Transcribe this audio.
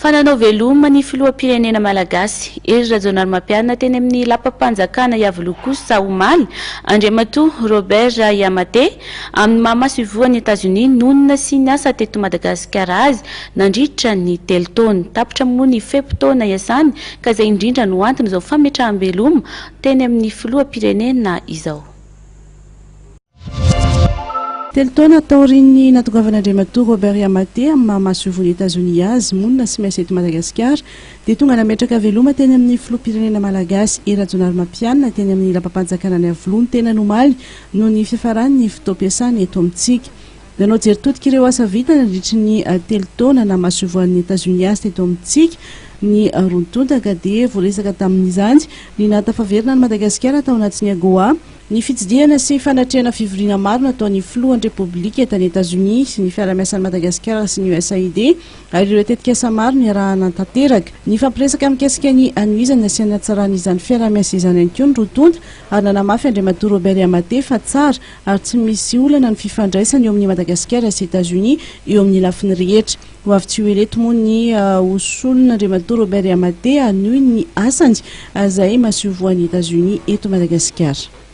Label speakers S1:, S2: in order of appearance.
S1: Fa nanao veloma ny filoham-pirenena malagasy, Hery Rajaonarimampianina teny amin'ny lapam-panjakana Iavoloha kosa omaly, Andriamatoa Robert Yamate, amin'ny maha masoivohon'i Etazonia nonina sy niasa teto Madagasikara azy nandritra ny telo taona. Tapitra moa ny fe-potoana iasany ka izay indrindra no anton'izao fametraham-beloma teny amin'ny filoham-pirenena izao.
S2: Telo taona taorian'ny nahatongavan'Andriamatoa Robert Yamate amin'ny maha masoivohon'i Etazonia azy, monina sy miasa eto Madagasikara, dia tonga nametraka veloma teny amin'ny filoham-pirenena malagasy Hery Rajaonarimampianina teny amin'ny lapam-panjakana any Iavoloha ny tenany omaly noho ny fiafaran'ny fotoam-piasany eto amintsika. Nanao jery todika ireo asa vita nandritry ny telo taona naha masoivohon'i Etazonia azy teto amintsika ny roa tonta ka dia voaresaka tamin'izany ny nahatafaverina an'i Madagasikara tao anatin'ny AGOA, Ny fitsidihana sy fanatrehana fivoriana maro nataon'ny filohan'ny Repoblika tany Etazonia, ny fiarahamiasan'i Madagasikara sy ny USAID ary ireo tetikasa maro niarahana tanteraka. Nifampiresaka mikasika ny hanohizana sy hanatsarana izany fiarahamiasa izany ihany koa ny roa tonta ary nanamafy Andriamatoa Robert Yamate fa tsara ary tsy misy olana ny fifandraisana eo amin'i Madagasikara sy Etazonia eo amin'ny lafiny rehetra. Ho avy tsy ho ela eto moa ny ho solon'Andriamatoa Robert Yamate hanohy ny asany izay masoivohon'i Etazonia eto Madagasikara.